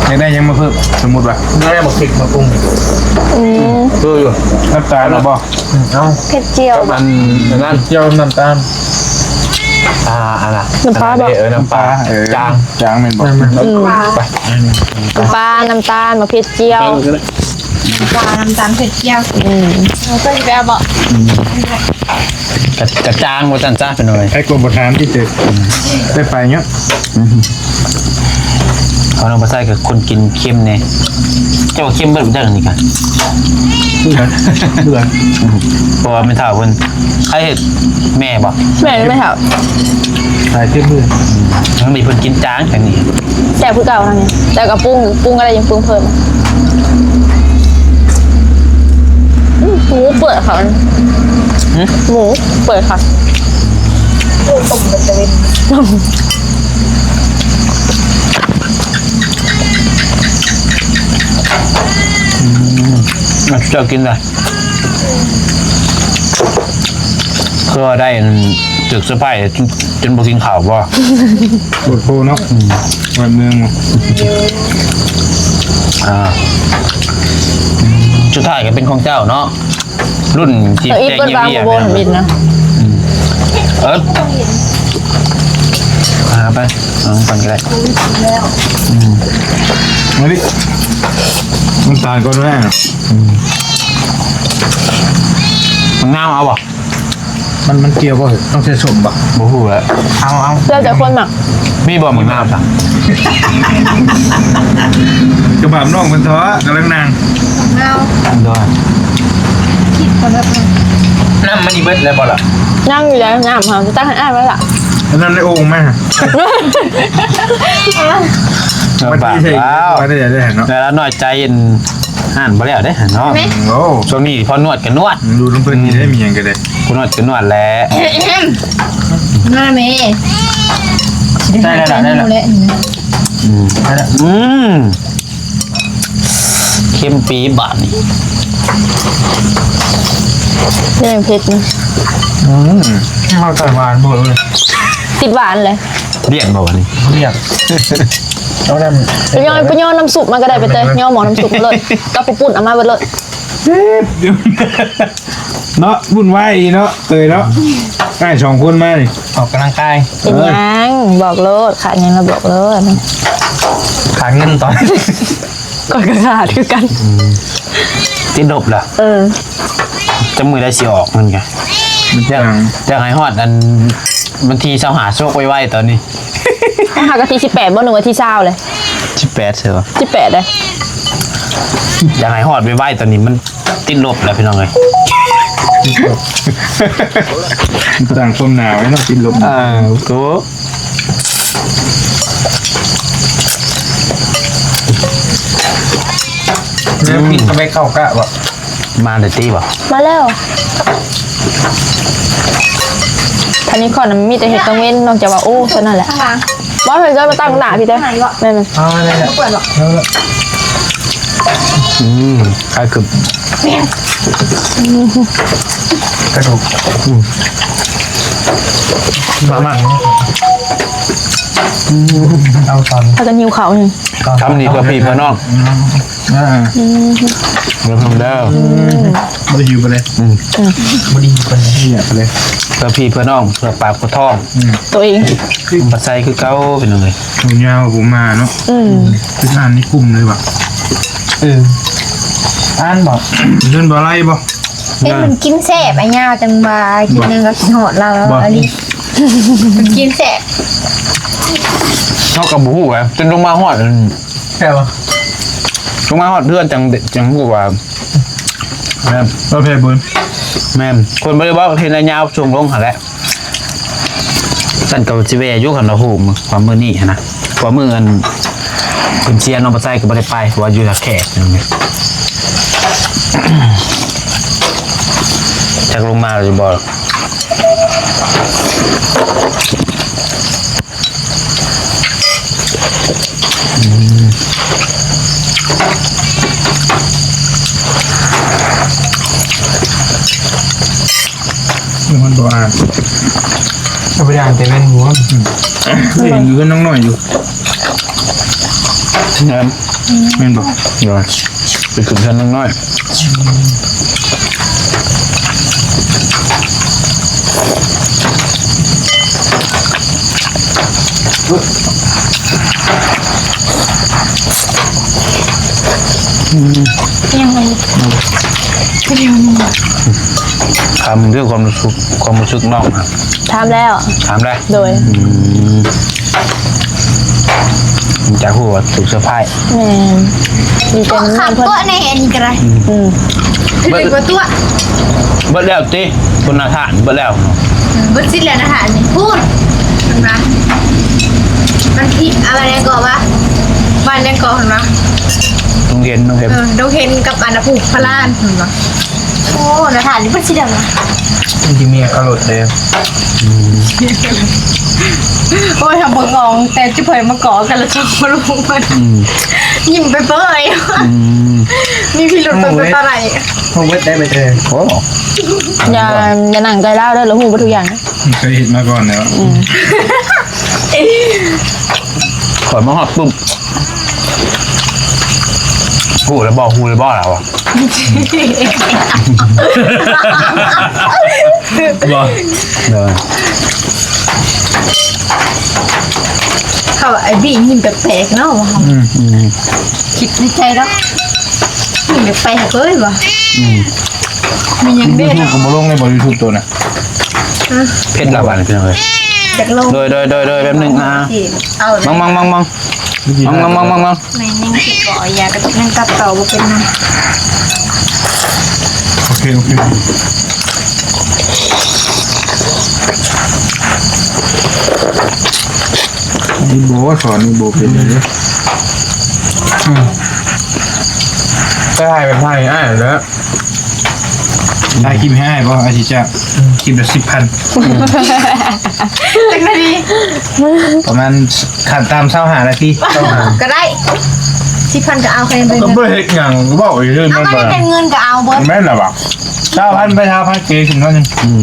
ຢາກໄດ້ຫຍັງມາເພີ່ມ? ສົມມຸດວ່າ ຢາກໄດ້ບັກພິກມາປຸງ ອືມ ຄືຢູ່ ນ້ຳຕານເອົາບໍ່? ອືມ ເອົາ ເຜັດຈຽວ ກັບອັນນັ້ນ ເຜັດຈຽວນ້ຳຕານ ອ່າ ອັນນ່າ ນ້ຳປາບໍ? ເອີ ນ້ຳປາ ເອີ ຈາງ ຈາງແມ່ນບໍ່? ອືມ ໄປ ນ້ຳປາ ນ້ຳຕານ ໝາກເຜັດຈຽວ ນ້ຳປາ ນ້ຳຕານ ເຜັດຈຽວ ອືມ ເຮົາກໍຊິໄປເອົາບໍ? ອືມ ກະ ກະຈາງວ່າຊັ້ນຊະ ເປັນໜ້ອຍ ໃຜກໍບໍ່ຖາມຕິເຕີ ໄປໄປເນາະ. ອືມ ເອົານ້ອງປາໄຊກໍຄົນກິນເຄັມແດ່ ເຈົ້າວ່າເຄັມເບິດຈັກອັນນີ້ກະ ເບື່ອ ເບື່ອ ເພາະວ່າແມ່ເຖົ້າເພິ່ນ ໃຜເຮັດ ແມ່ບໍ? ແມ່ແມ່ເຖົ້າ ໃສ່ເຄັມເບີ ທາງນີ້ເພິ່ນກິນຈາງ ທາງນີ້ແຊບຄືເກົ່າ ທາງນີ້ ແຕ່ກໍປຸງ ປຸງກໍໄດ້ ຍັງປຸງເພີ່ມ ອືມ ໝູເປື່ອຍຂາວ ຫືມ? ໝູເປື່ອຍຂາວ ໝູຕົ້ມເປັນຕາເວັນ. ອືມ ເຈົ້າກິນລະ ຄືວ່າໄດ້ອັນຖືກເຊີໄພຈົນ ຈົນບໍ່ກິນເຂົ້າບໍ? ໂຄດໂພເນາະ ອືມ ວັນເມືອງ ອ່າ ສຸດທ້າຍກໍເປັນຂອງເຈົ້າເນາະ. ລຸ້ນທີ່ແຈກເຍວຽນະ ເອີ ເອົາໄປ ເອົານຳກັນກໍໄດ້ ອືມ ມາດິ ນ້ຳຕານກ່ອນແມ່ ອືມ ບັກນາວເອົາບໍ່? ມັນ ມັນກ່ຽວບໍ່? ຕ້ອງໃສ່ສົ້ມບໍ່? ບໍ່ຮູ້ແຫຼະ ເອົາ ເອົາ ແລ້ວແຕ່ຄົນມັກ. ມີບໍ່ໝາກນາວຊັ້ນ? ກະບາບນ້ອງເພິ່ນເທາະ ກຳລັງນັ່ງ ໂດຍ ນ້ຳມັນຊິເບິດແລ້ວບໍ່ລະ? ຍັງຢູ່ໃດ໋ ນ້ຳເຮົາ ຕັກໃຫ້ອ້າຍໄວ້ລະ ນ້ຳໃນໂອ່ງມາ ບາບແລ້ວ ແຕ່ລະນ້ອຍໃຈ ອັນ ອ່ານບໍ່ແລ້ວເດ້ເນາະ ໂອ້ ຊ່ວງນີ້ພໍນວດກໍນວດ ຢູ່ນຳເພິ່ນນີ້ໄດ້ ມີຫຍັງກໍໄດ້ ຜູ້ນວດກໍນວດແຫຼະ ມາແມ່ ໄດ້ແລ້ວ ໄດ້ແລ້ວ ອືມ ໄດ້ແລ້ວ ອືມ ເຄັມປີບາດນີ້ ເຜັດນະ ອືມ ເຮົາໃສ່ຫວານບໍ່ເອີຍ ຕິດຫວານເລີຍ ລຽນບໍ່ວະນີ້ ລຽນ ເອົານັ້ນ ໄປຍໍ ໄປຍໍນ້ຳຊຸບມາກໍໄດ້ ໄປເຕີຍ ຍໍໝໍ້ນ້ຳຊຸບມາເລີຍ ກັບປຸ້ນເອົາມາເບິດເລີຍ. ເນາະ ວຸ້ນວາຍອີ່ເນາະ ເຕີຍເນາະ ອ້າຍສອງຄົນມານີ້ ອອກກຳລັງກາຍ ເປັນຫຍັງ ບອກໂລດ ຂາດຫຍັງລະບອກໂລດ ຂາດເງິນຕອນ ຂ້ອຍກໍຂາດຄືກັນ ອືມ ຕິດລົບລະ ເອີ ຈັກມື້ໃດຊິອອກເງິນກະ ຢາກ ຢາກໃຫ້ຮອດອັນ ວັນທີຊາວຫ້າໂຊກໄວໆຕອນນີ້ ເຮົາຫາກະທີສິບແປດບໍ່ ຫຼືວ່າທີຊາວເລີຍ ສິບແປດເຊີ ສິບແປດເດ້ ຢາກໃຫ້ຮອດໄວໆຕອນນີ້ມັນ ຕິດລົບແລ້ວພີ່ນ້ອງເອີຍ ຕ່າງຄວາມໜາວເນາະ ຕິດລົບ ເອີ ໂຕ ແລ້ວກິນກໍໄປເຂົ້າກະບໍ່ ມາແຕ່ຕີບໍ່ ມາແລ້ວ ທາງນີ້ຂ້ອຍນະມີແຕ່ເຮັດກາງເວັນ ນອກຈາກວ່າ ໂອ້ ເທົ່ານັ້ນແຫຼະ ບໍ່ ເພິ່ນກໍມາຕັ້ງໜ້າພີ່ເດ້ ແມ່ນ ເອົາໄດ້ແລ້ວ ເອົາລະ ອືມ ຂາຍຄື ກະດູກ ອືມ ມາ ມາ ອືມ ເອົາຕອນ ພາກັນຫິວເຂົ້ານີ້ ຄຳນີ້ເພື່ອພີ່ເພື່ອນ້ອງ ອືມ ອ່າ ອືມ ເດີ ອືມ ບໍ່ໄດ້ຫິວປານໃດ ອືມ ອືມ ບໍ່ໄດ້ຫິວປານໃດ ເພື່ອພີ່ເພື່ອນ້ອງ ເພື່ອປາກເພື່ອທ້ອງ ອືມ ໂຕເອງ ປາໄຊຄືເກົ່າ ພີ່ນ້ອງເອີຍ ຜູ້ຍາວຜູ້ມາເນາະ ອືມ ຄືອ່ານໃນກຸ່ມເລີຍວ່າ ເອີ ອ່ານບໍ່ ເພິ່ນບໍ່ໄລ່ບໍ່ ເຫັນມັນກິນແຊບ ອ້າຍຍາວຈັ່ງວ່າ ກິນຫຍັງກໍຄິດຮອດລາວ ບໍ່ ອີ່ຫຼີ ມັນກິນແຊບ ເຮົາກໍບໍ່ຮູ້ແຫຼະ ຈົນລົງມາຮອດ ແມ່ນບໍ່ ລົງມາຮອດເຮືອນຈັ່ງ ຈັ່ງຮູ້ວ່າ ແມ່ນ ບໍ່ແພ້ເບິ່ງ ແມ່ນ ຄົນບໍ່ໄດ້ເວົ້າ ເຫັນອ້າຍຍາວສົ່ງລົງຫັ້ນແຫຼະ. ຊັ້ນກໍຊິແວ່ຢູ່ ຄັນວ່າຮູ້ວ່າມື້ນີ້ຫັ້ນນະ ເພາະມື້ອັນເພິ່ນເຊຍນ້ອງປາໄຊກໍບໍ່ໄດ້ໄປ ເພາະວ່າຢູ່ທ່າແຂກ ຈັກລົງມາຫຼືບໍ່ ອືມ ມັນບໍ່ອ່ານ ກໍໄປອ່ານແຕ່ແມ່ນຫົວ ອືມ ເຫັນຢູ່ກັບນ້ອງນ້ອຍຢູ່ ແມ່ນ ແມ່ນບໍ່? ໂດຍ ໄປຂຶ້ນເຮືອນນາງນ້ອຍ ອືມ ອືມ ອືມ ຍັງໄງ ຄຳເລື່ອງຄວາມຮູ້ສຶກ ຄວາມຮູ້ສຶກນ້ອງນະ ຖາມແລ້ວ ຖາມແລ້ວ ໂດຍ ອືມ ຢາກຮູ້ວ່າຖືກເຊີໄພ ແມ່ນ ດີໃຈນຳນ້ອງເພິ່ນ ຕົວະໃນອັນນີ້ກໍໄດ້ ອືມ ອືມ ຄືໄດ້ຕົວະ ເບິດແລ້ວຕິ ພຸ້ນນະທ່ານ ເບິດແລ້ວ ອືມ ເບິດສິດແລ້ວນະທ່ານນີ້ ພຸ້ນ ເຫັນບໍ່ ມັນຜິດອະໄລແດ່ກໍວ່າ ບ້ານແດງກໍເຫັນບໍ່ ດົງເຫັນ ດົງເຫັນ ເອີ ດົງເຫັນກັບອັນນະພູພະລານເຫັນບໍ່ ໂອ້ ນະທ່ານນີ້ເພິ່ນຊິໄດ້ຫວາ ມັນຊິມີອັດຕະລົດເດ້ ອືມ ໂອ້ຍ ຖ້າເບິ່ງອອກແຕ່ຈຸເຜີຍມາເກາະກັນລະຈະບໍ່ຮູ້ມັນ ອືມ ຍິ້ມເປີຍໆ ອືມ ມີພິລຸດເປີຍໆ ປານໃດ ຫ້ອງເວັດໄດ້ໄປເທີ ໂອ້ ຢ່າ ຢ່ານັ່ງໃກ້ລາວເດີ ລາວຮູ້ເບິດທຸກຢ່າງ ເຄີຍເຮັດມາກ່ອນແລ້ວ ອືມ ຂ້ອຍມາຮອດປຸບ ຮູ້ແລ້ວບໍ່ ຮູ້ແລ້ວບໍ່ລາວອະ ບໍ່ ເດີ ເຂົາວ່າໄອ້ບີຍິ້ມແປກໆເນາະ ອືມ ອືມ ຄິດໃນໃຈດອກ ຍິ້ມແປກໆເອີຍວ່າ ອືມ ມີຫຍັງເດ້ ຢູທູບກໍບໍ່ລົງເລີຍບໍ່ ຢູທູບໂຕນະ ເຜັດລະບາດນີ້ພີ່ນ້ອງເອີຍ ຢາກລົງ ໂດຍ ໂດຍ ໂດຍ ໂດຍ ແປັບໜຶ່ງ ອ່າ ເອົາ ມັງ ມັງ ມັງ ມັງ ມັງ ມັງ ມັງ ມັງ ແມ່ນຍັງຄິດບໍ່ ຢາກະຕິກ ຍັງຕັດຕໍ່ບໍ່ເປັນນະ ໂອເຄ ໂອເຄ ນີ້ບໍ່ສອນ ນີ້ບໍ່ເປັນເລີຍ ອືມ ໄປຖ່າຍ ໄປຖ່າຍອ້າຍແລ້ວ ຖ່າຍຄລິບໃຫ້ອ້າຍບໍ່ ອ້າຍຊິຈ້າງ ຄລິບລະສິບພັນ ຈັກນາທີ ປະມານຂັ້ນຕ່ຳຊາວຫ້ານາທີ ຊາວຫ້າ ກໍໄດ້ ສິບພັນກໍເອົາ ຄະແນນເປັນ ກໍບໍ່ເຮັດຫຍັງ ເວົ້າອີກເລື່ອງ ເອົາ ມັນ ຄະແນນເປັນເງິນກໍເອົາເບິດ ແມ່ນລະວະ ຊາວພັນໄປ ຊາວພັນເກ ຂຶ້ນເທົ່າໜຶ່ງ ອືມ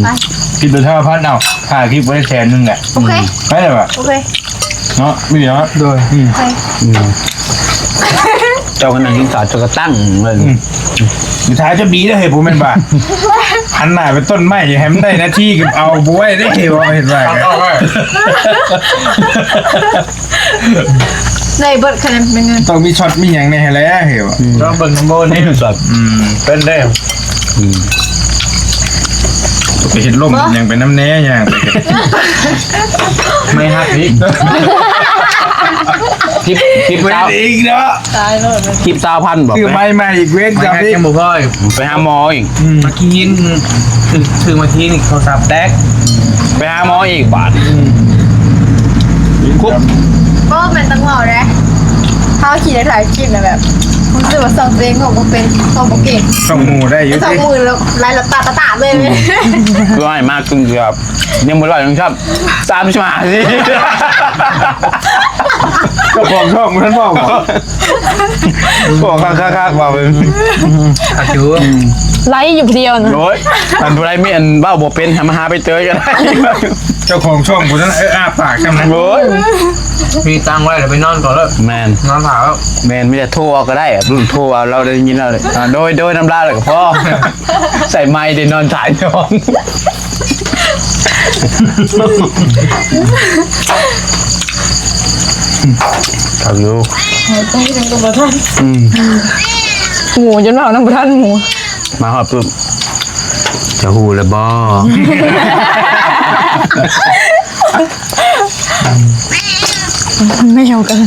ຄລິບລະຊາວພັນ ເອົາ ຖ້າຄລິບບໍ່ໄດ້ແສນໜຶ່ງແຫຼະ ໂອເຄ ໄປລະວະ ໂອເຄ ເນາະ ມີເນາະ ໂດຍ ອືມ ໂອເຄ ອືມ ເຈົ້າກໍນັ່ງກິນເຂົ້າ ເຈົ້າກໍຕັ້ງເລີຍ ອືມ ສຸດທ້າຍຈະດີເດ້ ເຮີ້ຍ ບໍ່ແມ່ນວ່າ ຫັນໜ້າໄປຕົ້ນໄມ້ ໃຫ້ມັນໄດ້ນາທີກໍເອົາບໍ່ໄວ້ເດ້ ເຮີ້ຍ ເວົ້າເຮັດວ່າ ໄດ້ເບິດຄະແນນເປັນເງິນ ຕ້ອງມີຊັອດມີຫຍັງແດ່ຫັ້ນແຫຼະ ເຮີ້ຍ ອືມ ລອງເບິ່ງນຳໂບນີ້ ຊັອດ ອືມ ເປັນເດ້ ອືມ ໄປເຮັດລົມຫຍັງໄປນຳແດ່ ຍ່າງໄປ ໄມ້ຫັກອີກ ຄລິບ ຄລິບ ເວັນ ຊາວ ອີກເນາະ ຕາຍແລ້ວ ຄລິບຊາວພັນບໍ່ ຊື້ໄມ້ໃໝ່ອີກ ເວັນກັບອີກ ຍັງບໍ່ພໍອີກ ໄປຫາໝໍອີກ ອືມ ມາກີ້ ຖືກ ຖືກມາກີ້ນີ້ໂທລະສັບແຕກ ໄປຫາໝໍອີກບາດ ອືມ ຄຸບ ບໍ່ແມ່ນຕ້ອງເວົ້າເດ້ ເຮົາຂີ້ໄດ້ຖ່າຍຄລິບນະ ແບບ ຮູ້ສຶກວ່າຊ່ອງຕົວເອງເວົ້າບໍ່ເປັນ ເວົ້າບໍ່ເກັ່ງ ຊ່ອງໝູ່ໄດ້ຢູ່ ຊ່ອງໝູ່ແລ້ວ ໄລ່ລະຕາດຕາດເລີຍ ອືມ ຄືໃຫ້ມາກຶ່ງເກືອບ ຍັງບໍ່ຮອດຫຍັງຊ້ຳ ສາມສິບຫ້ານາທີ ເຈົ້າຂອງຊ່ອງບໍ່ທັນເວົ້າບໍ? ບອກຄັກໆ ວ່າເປັນ ຄັກຢູ່ ໄລຟ໌ຢູ່ຜູ້ດຽວນະ ໂອ້ຍ ຄັນຜູ້ໃດມີອັນເວົ້າບໍ່ເປັນ ໃຫ້ມາຫາໃບເຕີຍກໍໄດ້ ເຈົ້າຂອງຊ່ອງຜູ້ນັ້ນ ເອີ ອ້າປາກຊ້ຳນະ ໂອ້ຍ ມີຕັງໄວ້ແລ້ວໄປນອນກ່ອນເລີຍ ແມ່ນ ນອນຖ້າແລ້ວ ແມ່ນ ມີແຕ່ໂທເອົາກໍໄດ້ ລຸ້ນໂທເອົາ ລາວໄດ້ຍິນແລ້ວ ອ່າ ໂດຍ ໂດຍ ນຳລາວແລ້ວກໍພໍ ໃສ່ໄມເດ້ ນອນສາຍນອນ ຄັກຢູ່ ອືມ ໝູຈົນເວົ້ານຳບໍ່ທັນໝູ ມາຮອດປຶບ ຈະຮູ້ແລ້ວບໍ່? ແມວກັນ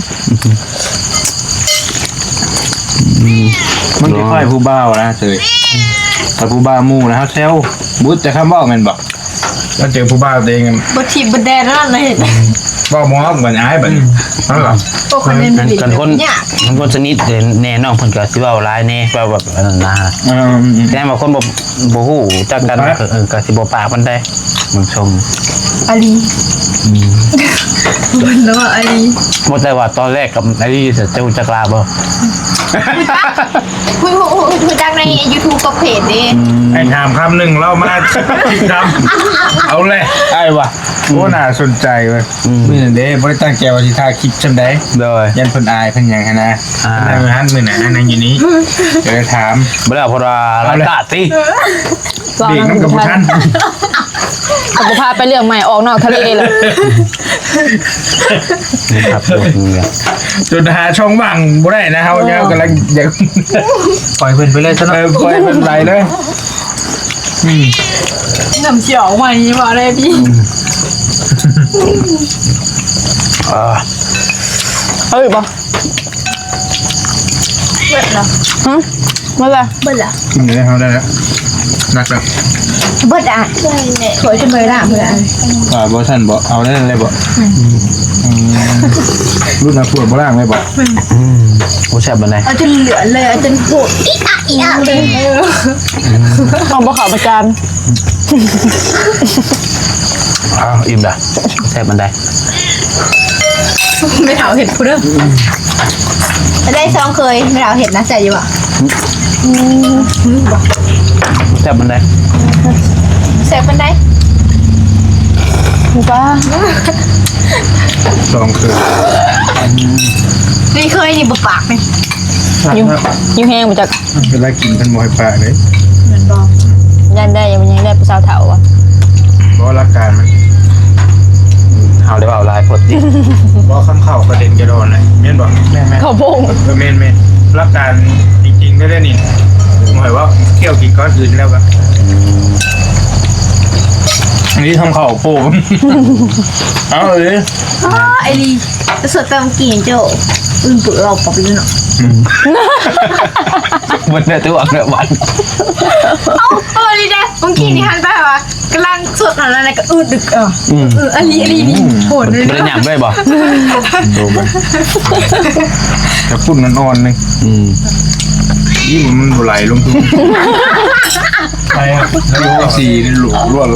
ອືມ ມັນຄ້າຍໆຜູ້ບ່າວນະເຕີຍ ຖ້າຜູ້ບ່າວໝູ່ນະ ເຮົາແຊວ ບຸດແຕ່ຄຳເວົ້າແມ່ນບໍ່? ມາເຈີຜູ້ບ່າວຕົວເອງ ບໍ່ຖີບບໍ່ແດນນັ້ນເລີຍ ເວົ້າບໍ່ອອກບັດອາຍບັດນີ້ ອືມ ນັ້ນລະ ໂອ້ ຄັນແມ່ນ ຄັນຄົນ ຍາກ ຄັນຄົນສະໜິດແນ່ນ້ອງເພິ່ນກໍຊິເວົ້າຫຼາຍແນ່ ເວົ້າແບບອັນນັ້ນນະ ອືມ ແຕ່ວ່າຄົນບໍ່ ບໍ່ຮູ້ຈັກກັນ ເອີ ກໍຊິບໍ່ປາກປານໃດ ເບິ່ງຊົງ ອາລີ ອືມ ເພິ່ນວ່າອາລີ ບໍ່ ແຕ່ວ່າຕອນແລກກັບອາລີ ຈະຮູ້ຈັກລາວບໍ່? ຮູ້ຈັກ ຮູ້ ຮູ້ ຮູ້ຈັກໃນຢູທູບກັບເພຈເດ້ ໃຫ້ຖາມຄຳໜຶ່ງ ລາວມາສິບຄຳ ເອົາແຫຼະ ອ້າຍວ່າ ໂອ້ ໜ້າສົນໃຈເວີຍ ອືມ ມື້ນັ້ນເດ້ ບໍ່ໄດ້ຕັ້ງໃຈວ່າຊິຖ່າຍຄລິບຊ່ຳໃດ ໂດຍ ຢ້ານເພິ່ນອາຍເພິ່ນຫຍັງຫັ້ນນະ ອ່າ ນັ່ງຢູ່ຫັ້ນ ມື້ນັ້ນນັ່ງຢູ່ນີ້ ກໍເລີຍຖາມ ບໍ່ໄດ້ເອົາ ເພາະວ່າລາຍການຕິ ເບກນຳກໍບໍ່ທັນ ເຂົາບໍ່ພາໄປເລື່ອງໃໝ່ ອອກນອກທະເລແລ້ວ ນີ້ຄັບ ໂອ້ຍ ນີ້ແຫຼະ ຈົນຫາຊ່ອງວ່າງບໍ່ໄດ້ນະ ເຮົາ ເອີ ເຮົາກຳລັງຢາກ ປ່ອຍເພິ່ນໄປເລີຍຊະເນາະ ເອີ ປ່ອຍເພິ່ນໄປເລີຍ ອືມ ນ້ຳຊິອອກມານີ້ບໍ່ໄດ້ຕິ ອືມ ເອີ ເອີຍບໍ່ ເບິດລະ ຫຶ ເບິດລະ ເບິດລະ ກິນໄດ້ ເຮົາໄດ້ແລ້ວ ໜັກແລ້ວ ເບິດອ່ະ ຖ້ວຍຈະເບິດລະ ເບິດລະ ອ່າ ບໍ່ຊັ້ນບໍ່ ເອົາແນວນັ້ນເລີຍບໍ່ ອືມ ອືມ ລຸ້ນເອົາຖ້ວຍບໍ່ລ້າງເລີຍບໍ່ ອືມ ອືມ ບໍ່ແຊບປານໃດ ເອົາຈົນເຫຼືອເລີຍ ເອົາຈົນໂພດອີກອະອີກອະເລີຍ ອືມ ເອົາບໍ່ເຂົ້າປະຈານ ອ້າວ ອີ່ມລະ ແຊບປານໃດ ແມ່ເຖົ້າເຮັດພຸ້ນເດີ ໄດ້ຊ່ອງເຄີຍ ແມ່ເຖົ້າເຮັດນະ ແຊບຢູ່ບໍ່ ອືມ ແຊບປານໃດ ແຊບປານໃດ ບໍ່ ຊ່ອງເຄີຍ ນີ້ເຄີຍນີ້ບໍ່ປາກນີ້ ຫິວ ຫິວແຮງບໍ່ຈັກ ເວລາກິນເພິ່ນບໍ່ໃຫ້ປາກເດ້ ແມ່ນບໍ່ ຢ້ານໄດ້ ຍັງໄດ້ຜູ້ສາວເຖົ້າບໍ່ ບໍ່ ຫຼັກການມັນ ເຮົາໄດ້ເວົ້າຫຼາຍໂພດຕິ ບໍ່ ຄຳເຂົ້າກະເດັນກະດອນນະ ແມ່ນບໍ່ ແມ່ນໆ ເຂົ້າໂພງ ເອີ ແມ່ນໆ ຫຼັກການຈິງໆເລີຍນີ້ ໝາຍວ່າກ່ຽວກິນກ້ອນອື່ນແລ້ວກະ ອືມ ອັນນີ້ຄຳເຂົ້າໂພງ ເອົາເລີຍ ອໍ ໄອ້ລີ ສົດຕຳກິນໂຈ້ ອື່ນປຶກອອກປັບຢູ່ເນາະ ອືມ ມັນໄດ້ຕົວເນາະບັດ ເອົາ ເອົາ ນີ້ເດ້ ມື້ກີ້ນີ້ ອືມ ຫັນໄປວ່າ ກຳລັງສົດຫັ້ນນະ ກະອືດດຶກ ເອີ ອືມ ເອີ ອັນນີ້ ອັນນີ້ນີ້ ອືມ ໂຫດເລີຍ ບໍ່ໄດ້ຫຍັບເລີຍບໍ່ ໂດນໄປ ກະປຸ້ນອ່ອນໆໜຶ່ງ ອືມ ອີ່ມ ມັນບໍ່ໄຫຼລົງທຸກ ໄປອ່ະ ໂອ້ ສີນີ້ຫຼວງລ້ວນ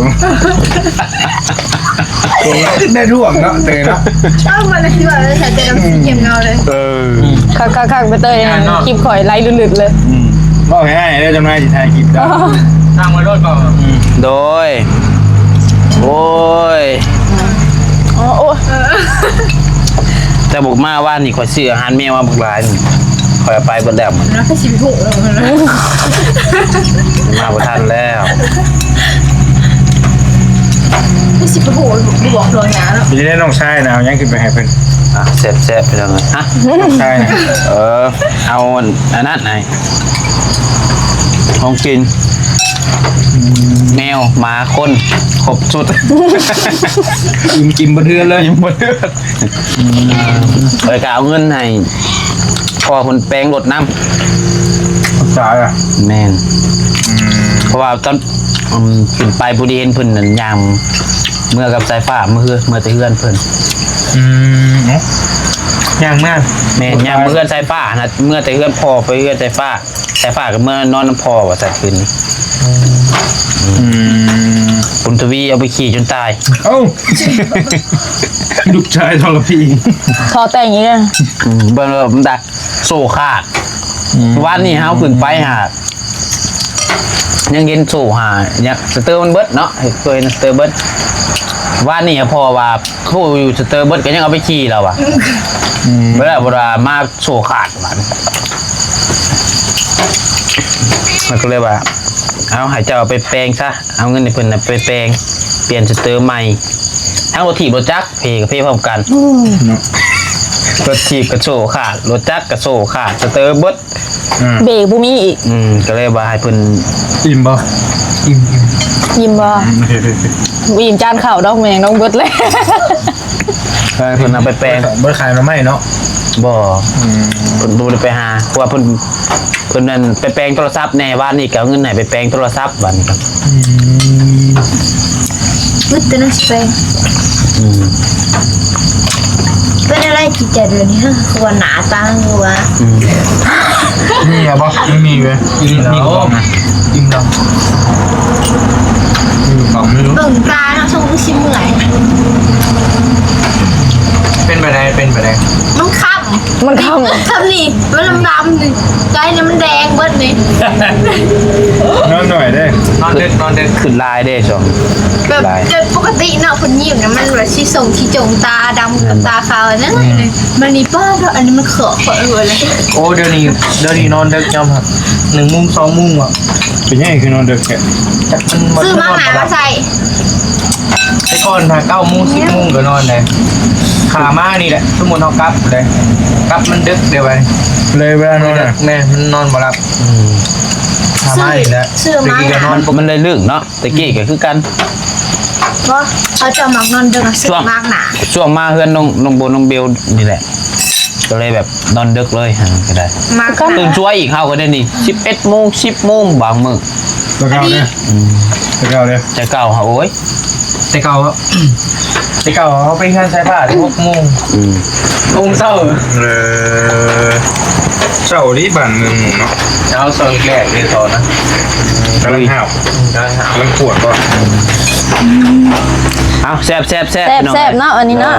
ໄດ້ລວກເນາະ ເຕີເນາະ ເອົາມາແລ້ວຊິວ່າແຕ່ນ້ຳສີເຂັ້ມເງົາເລີຍ ເອີ ຄັກໆໆ ໄປເຕີ ງານເນາະ ຄລິບຂ້ອຍໄຫຼຫຼຸດໆເລີຍ ອືມ ເວົ້າງ່າຍໆເດີ ຈັກໜ່ອຍຊິຖ່າຍຄລິບເດີ ຕັ້ງໄວ້ໂລດກ່ອນ ອືມ ໂດຍ ໂອ້ຍ ອໍ ໂອ້ ເອີ ແຕ່ບໍ່ມາວານນີ້ ຂ້ອຍຊື້ອາຫານແມວມາບັກຫຼາຍ ຂ້ອຍເອົາໄປເບິດແລ້ວ ແລ້ວກໍຊິໄປຮູ້ແລ້ວ ມາບໍ່ທັນແລ້ວ ຄືຊິໄປຮູ້ ບໍ່ບອກໂດນຫຍັງເນາະ ເປັນຈັ່ງໃດນ້ອງຊາຍນະ ເອົາຫຍັງຂຶ້ນໄປໃຫ້ເພິ່ນ ອ່ະ ແຊບໆ ພີ່ນ້ອງເອີຍ ຮະ ນ້ອງຊາຍນະ ເອີ ເອົາອັນ ອັນນັ້ນໃຫ້ ຂອງກິນ ອືມ ແມວ ໝາ ຄົນ ຄົບຊຸດ ອີ່ມ ອີ່ມເບິດເຮືອນເລີຍ ອີ່ມເບິດເຮືອນ ອືມ ແລ້ວກະເອົາເງິນໃຫ້ພໍ່ເພິ່ນແປງລົດນຳ ສາຍອະ ແມ່ນ ອືມ ເພາະວ່າຕອນ ອືມ ຂຶ້ນໄປພໍດີເຫັນເພິ່ນນັ້ນຍ່າງເມືອກັບສາຍຟ້າ ເມືອເຮືອນ ເມືອແຕ່ເຮືອນເພິ່ນ ອືມ ເອົ້າ ຍ່າງເມືອ ແມ່ນ ຍ່າງເມືອເຮືອນສາຍຟ້າຫັ້ນນະ ເມືອແຕ່ເຮືອນພໍ່ໄປເຮືອນສາຍຟ້າ ສາຍຟ້າກໍເມືອນອນນຳພໍ່ວ່າຊັ້ນຄືນນີ້ ອືມ ອືມ ບຸນທະວີເອົາໄປຂີ່ຈົນຕາຍ ເອົ້າ ລູກຊາຍທໍລະພີ ທໍ່ແຕ່ງອີກແລ້ວ ອືມ ເບິ່ງເດີ ມັນດາ ໂສ້ຂາດ ອືມ ວານນີ້ເຮົາຂຶ້ນໄປຫາ ຍັງເຫັນໂສ້ຫາ ຍັງສະເຕີມັນເບິດເນາະ ເຫັນໂຕເຫັນສະເຕີເບິດ ວານນີ້ພໍ່ວ່າ ໂອ້ ຢູ່ສະເຕີເບິດກໍຍັງເອົາໄປຂີ່ລາວວ່າ ອືມ ເວລາ ເວລາມາໂສ້ຂາດບາດນີ້ ມັນກໍເລີຍວ່າ ເອົາ ໃຫ້ເຈົ້າເອົາໄປແປງຊະ ເອົາເງິນໃຫ້ເພິ່ນນະໄປແປງ ປ່ຽນສະເຕີໃໝ່ ທັງລົດຖີບລົດຈັກ ເພກະເພພ້ອມກັນ ອືມ ເນາະ ລົດຖີບກະໂສ້ຂາດ ລົດຈັກກະໂສ້ຂາດ ສະເຕີເບິດ ອ່າ ເບກບໍ່ມີອີກ ອືມ ກະເລີຍວ່າໃຫ້ເພິ່ນ ອີ່ມບໍ່? ອີ່ມ ອີ່ມ ອີ່ມບໍ່? ອືມ ບໍ່ອີ່ມຈານເຂົ້າດອກ ແມ່ນຫຍັງດອກ ເບິດແລ້ວ ໃຫ້ເພິ່ນເອົາໄປແປງ ບໍ່ໄດ້ຂາຍໜໍ່ໄມ້ເນາະ ບໍ່ ອືມ ເພິ່ນບໍ່ໄດ້ໄປຫາ ເພາະວ່າເພິ່ນ ເພິ່ນນັ້ນໄປແປງໂທລະສັບແດ່ ວານນີ້ກໍເອົາເງິນໃຫ້ໄປແປງໂທລະສັບ ບາດນີ້ກໍ ອືມ ອຶດແຕ່ນະຊິແປງ ອືມ ເປັນອະໄລຈິດໃຈດຽວນີ້ ຄືວ່າໜ້າຕາຄືວ່າ ອືມ ມີລະບໍ່? ມີເວີຍ ອີ່ມ ມີກະປ໋ອງນະ ອີ່ມແລ້ວ ມີກະປ໋ອງ ມີຢູ່ ເບິ່ງຕາເນາະ ຊົງຄືຊິເມື່ອຍ ເປັນໄປໄດ້ ເປັນໄປໄດ້ ມັນຄ້ຳ ມັນຄ້ຳ ຄ້ຳນີ້ ມັນດຳໆນີ້ ໃຈນີ້ມັນແດງເບິດນີ້ ນອນໜ້ອຍເດ້ ນອນດຶກ ນອນດຶກ ຂຶ້ນຫຼາຍເດ້ຊ່ວງ ແບບ ຫຼາຍ ແບບປົກກະຕິເນາະ ເພິ່ນຍິ້ມນະ ມັນແບບຊິສົ່ງຂີ້ຈົງຕາດຳກັບຕາຂາວນັ້ນ ອືມ ມັນນີ້ປ້າເນາະ ອັນນີ້ມັນເຂາະເຂາະເລີຍ ໂອ້ ດຽວນີ້ ດຽວນີ້ນອນດຶກຍອມຮັບ ໜຶ່ງໂມງ ສອງໂມງວ່າ ເປັນຫຍັງຄືນອນດຶກແທ້? ຈັກມັນ ຊື້ມາໃໝ່ມາໃສ່ ແຕ່ກ່ອນຫາເກົ້າໂມງ ສິບໂມງກໍນອນແລ້ວ ຂາມານີ້ແຫຼະ ສົມມຸດເຮົາກັບເລີຍ ກັບມັນດຶກເດ້ໄວ ເລີຍເວລານອນ ມັນເດິກນະ ແມ່ນ ມັນນອນບໍ່ຫຼັບ. ອືມ ຂາມານີ້ແຫຼະ ຊື້ ຊື້ມາ ຕະກີ້ກໍນອນ ມັນ ມັນເລີຍລຶ້ງເນາະ ຕະກີ້ກໍຄືກັນ ບໍ່ ເຂົາເຈົ້າມັກນອນດຶກ ຊື້ ຊ່ວງ ມາກໜາ ຊ່ວງມາເຮືອນນ້ອງ ນ້ອງໂບ ນ້ອງເບວນີ້ແຫຼະ ກໍເລີຍແບບນອນດຶກເລີຍ ຫາກໍໄດ້ ມາກ ຕື່ນສວຍອີກ ເຮົາກໍໄດ້ນີ້ ສິບເອັດໂມງ ສິບໂມງບາງມື້ ແຕ່ເກົ່າເດ້ ອືມ ແຕ່ເກົ່າເດ້ ແຕ່ເກົ່າຫາ ໂອ້ຍ ແຕ່ເກົ່າ ແຕ່ເກົ່າເຮົາໄປເຮືອນໃສ່ຜ້າຫົກໂມງ ອືມ ຫົກໂມງເຊົ້າ ເອີ ເຊົ້ານີ້ບ້ານເມືອງເນາະ ເຊົ້າ ເຊົ້າແລກເດ້ຕອນນະ ກຳລັງຫາວ ອືມ ກຳລັງຫາວ ກຳລັງປວດບໍ່ ເອົາ ແຊບໆໆ ແຊບໆ ພີ່ນ້ອງ ແຊບເນາະ ອັນນີ້ເນາະ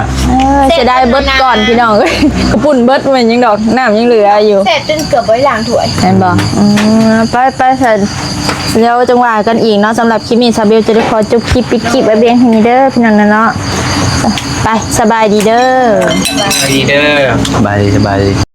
ເອີ ເອີ ເສຍດາຍເບິດກ່ອນ ພີ່ນ້ອງເອີຍ ກະປຸ້ນເບິດ ແມ່ນຫຍັງດອກ ນ້ຳຍັງເຫຼືອຢູ່ ແຊບຈົນເກືອບບໍ່ໄດ້ລ້າງຖ້ວຍ ແມ່ນບໍ່ ອືມ ໄປໆ ຊັ້ນ ແລ້ວຈັ່ງວ່າກັນອີກເນາະ ສຳລັບຄລິບນີ້ ສາວເບວຈະໄດ້ຂໍຈົບຄລິບ ປິດຄລິບໄວ້ພຽງເທົ່ານີ້ເດີ ພີ່ນ້ອງເນາະ ໄປ ສະບາຍດີເດີ ສະບາຍດີເດີ ສະບາຍດີ ສະບາຍດີ.